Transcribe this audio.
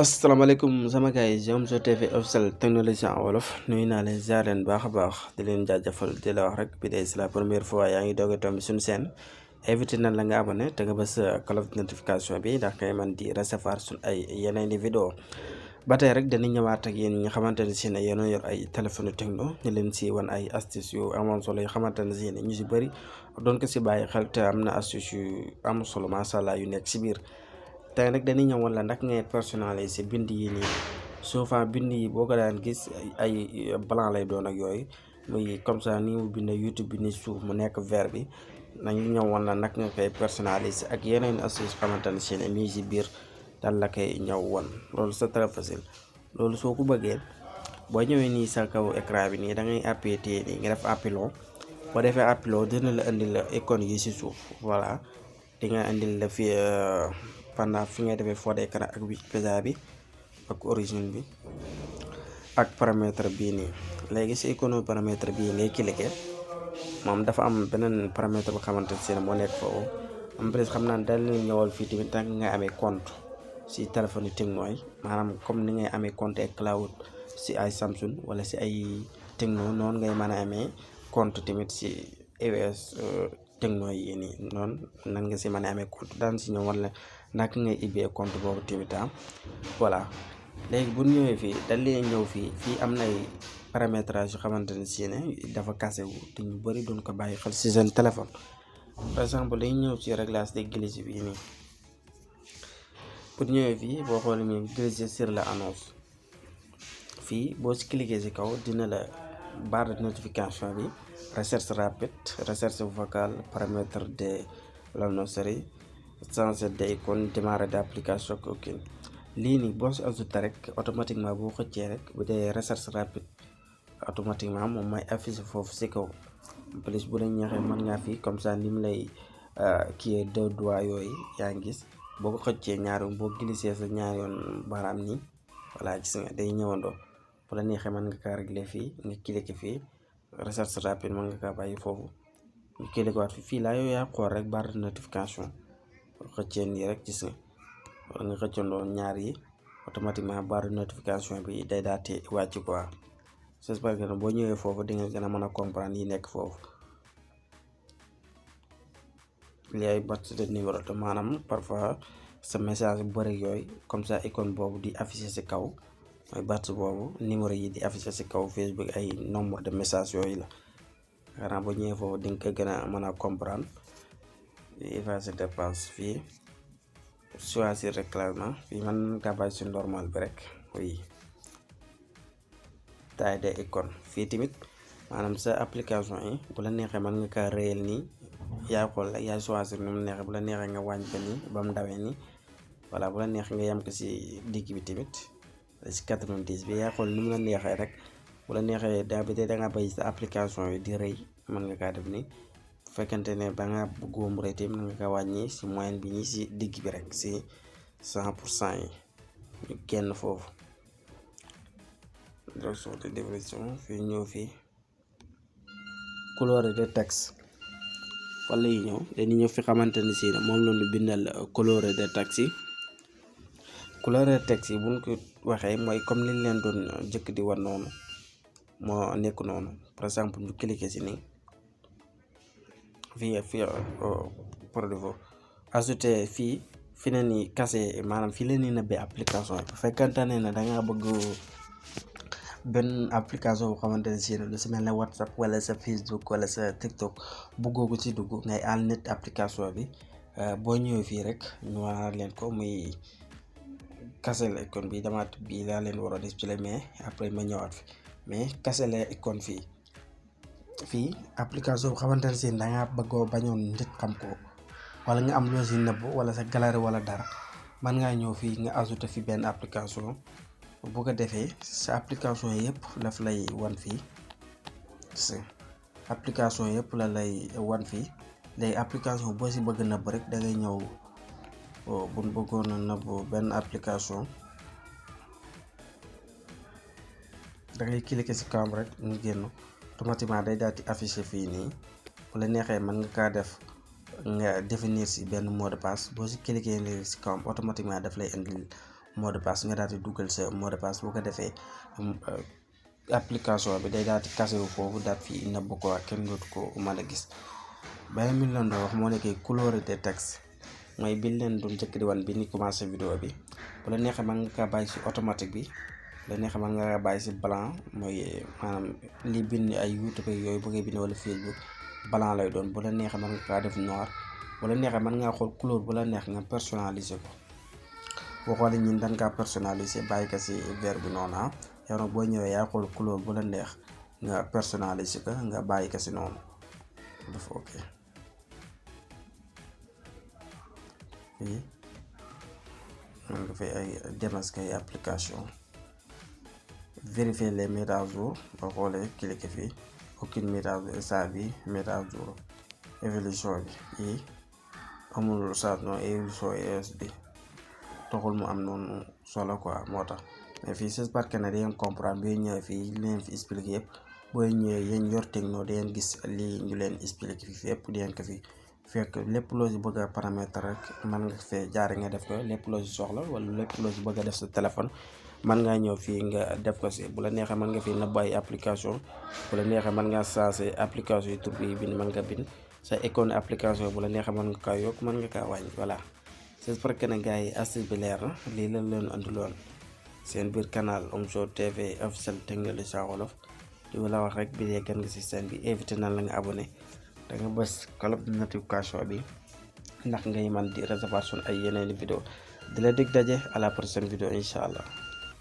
asalaamaaleykum sama gars yi Omzo TV officiel technologie en wolof nuyu naa leen ziar leen baax a baax di leen jaajëfal di la wax rek bi dee c'est la première fois yaa ngi doog a tombi suñu chaîne invité na la nga abonné te nga bës cloche de notification bi ndax ngay man di recevoir suñ ay yeneen di vidéo ba tey rek dañuy ñëwaat ak yéen ñi nga xamante ne si ne yéen a yor ay téléphone techno ñu leen si wan ay astuces yu amoon solo yoo xamante ne si ne ñu si bëri doon ko si bàyyi xel te am na astuces yu am solo macha allah yu nekk si biir. tey nag dañuy ñëw wala nag ngay personnaliser bind yi nii souvent bind yi boo ko daan gis ay blanc lay doon ak yooyu muy comme ça ni mu bind YouTube bi ni suuf mu nekk vert bi nañu ñëw wala nag nga koy personnaliser ak yeneen astuces xamante ne si ne mi si biir dal la koy ñëw won loolu c'est très facile. loolu soo ko bëggee boo ñëwee nii sa kaw écran bi nii da ngay appuyer téye nii nga def appilon boo defee appilon dina la indil la icône yi si suuf voilà di nga indil la fi pendant fi ngay defee fond d'écran ak Wikipédia bi ak origine bi ak paramètre bii nii léegi si icône paramètre bii ngay cliquer moom dafa am beneen paramètre bu xamante ne moo nekk foofu en plus xam naa dal leen ñëwal fii tamit tant nga amee compte si téléphone Tecno yi maanaam comme ni ngay amee compte ak cloud si ay Samsung wala si ay Tecno noonu ngay mën a amee compte tamit si iOS Tecno yi nii noonu nan nga si mën a amee compte daan si ñëw wala naka ngay ubbee compte boobu tamit voilà léegi bu ñëwee fii dañ leen ñëw fii am na ay paramétrage yu xamante ne si ne dafa kase wu te ñu bëri doon ko bàyyi xel si seen téléphone. par exemple dañ ñëw ci réglage de glitch bii nii pour ñëwee fii boo xoolee nii glitch sur la annonce fii boo si cliquer si kaw dina la barre de notification bi recherche rapide recherche vocale paramètre de l'annonceur changer d'icône démarrer d'application ok lii nii boo si ajouté rek automatiquement boo xëccee rek bu dee recherche rapide automatiquement moom mooy affiché foofu si kaw en plus bu la ñeexee mën ngaa fii comme ça ni mu lay kii deux doigts yooyu yaa ngi gis boo ko xëccee ñaari boo glissé sa ñaari yoon baaraam nii voilà gis nga day ñëwandoo bu la neexee mën nga kaa régler fii nga cliqué fii recherche rapide mën nga kaa bàyyi foofu nga cliqué waat fii laa yow yaa xool rek barre de notification xëccee nii rek gis nga wala nga xëccandoo ñaar yi automatiquement barre de notification bi day daati wàcc quoi j'espère que boo ñëwee foofu di nga gën a mën a comprendre yi nekk foofu li ay batch de numéro te maanaam parfois sa message bu bëri yooyu comme ça icône boobu di affiché si kaw mooy batch boobu numéro yi di affiché si kaw Facebook ay nombre de message yooyu la xanaa boo ñëwee foofu di nga ko gën a mën a comprendre effacer dépense fii choisir réclamement fii man nga bàyyi si normal bi rek oui taille de icône fii tamit maanaam sa application yi bu la neexee mën nga kaa réel nii yaa xool la yaa choisir nu mu neexee bu la neexee nga wàññi ko nii ba mu dawee nii voilà bu la neexee nga yem ko si digg bi tamit si 90 bi yaa xool nu mu la neexee rek bu la neexee da nga bay sa application yi di rëy mën nga kaa def nii bu fekkente ne ba nga bëggoon rëy tamit mën nga kaa wàññi si moyenne bi nii si digg bi rek si 100% yi ñu génn foofu direction de définition fii ñëw fii couleur de texte fan lay ñëw dañuy ñëw fi xamante ne si moom la ñu bindal couleur de texte yi couleur de texte yi buñ ko waxee mooy comme liñ leen doon jëkk di wan noonu moo nekk noonu par exemple ñu cliquer si nii fii par défaut ajouter fii fi ne nii kase maanaam fii la ñuy nëbbee application yi bu fekkante ne da ngaa bëgg benn application bu xamante ne si lu si mel ne WhatsApp wala sa Facebook wala sa TikTok bëggoo ko ci dugg ngay àll net application bi boo ñëwee fii rek ñu war leen ko muy kase la icône bi damaat bii laa leen war a display mais après ma ñëwaat fi mais kase la icône fii application bu xamante ne si da ngaa bëggoo bañoon nit xam ko wala nga am loo si nëbb wala sa galerie wala dara man ngaa ñëw fii nga ajouté fi benn application bu ko defee sa application yëpp daf lay wan fii application yëpp la lay wan fii léegi application boo si bëgg nëbb rek da ngay ñëw buñ bëggoon a nëbb benn application da ngay cliquer si kawam rek mu génn automatiquement day daal di affiché fii nii bu la neexee mën nga kaa def nga définir si benn mot de passe boo si cliquer si kawam automatiquement daf lay indil mot de passe nga daal di dugal sa mot de passe. bu ko defee application bi day daal di kase wu foofu daal fi nëbb ko ak kenn dootu ko mën a gis. beneen bi ñu leen doon wax moo nekkee couleur de texte mooy bi leen doon njëkk di wan bi ni commencé vidéo bi. bu la neexee mën nga kaa bàyyi si automatique bi, bu la neexee mën nga kaa bàyyi si blanc, mooy maanaam li bind ay YouTube yooyu bu ngay bind wala Facebook blanc lay doon. bu la neexee mën nga kaa def noir, bu la neexee mën ngaa xool couleur bu la neex nga personnaliser ko. boo xoolee ñun dañ kaa personnaliser bàyyi ko si vert bi noonu yow nag boo ñëwee yaa xool couleur bu la neex nga personnaliser ko nga bàyyi ko si noonu dafa ok. fii mën nga fay ay démasquer ay application, vérifier les mises à jour. boo xoolee cliquer fii aucune mise à jour, saa bi mise à jour évolution bi yi amul changement. évolution ES bi taxul mu am noonu solo quoi moo tax. mais fii j'espère que ne da ngeen comprendre bi ñëwee fii li leen fi expliqué yëpp. booy ñëwee yéen yor techno da ngeen gis lii ñu leen expliqué fii yëpp di ngeen ko fi fekk. lépp loo si bëgg a paramètre rek mën nga fee jaare nga def ko. lépp loo si soxla wala lépp loo si bëgg a def sa téléphone mën ngaa ñëw fii nga def ko si. bu la neexee mën nga fi nëbb ay application, bu la neexee mën ngaa changé application yi tur bi bind mën nga bind sa icône application. bu la neexee mën nga kaa yokk mën nga kaa wàññi. voilà j'espère que ne gars yi astuce bi leer na. lii la leen andiloon seen biir canal Omzo TV officiel technologie wolof. di la wax rek bi dee gan nga si seen bi invité na la nga abonné da nga bës cloche de notification bi ndax ngay man di recevoir ay yeneen vidéo. di la dig daje à la prochaine vidéo incha allah.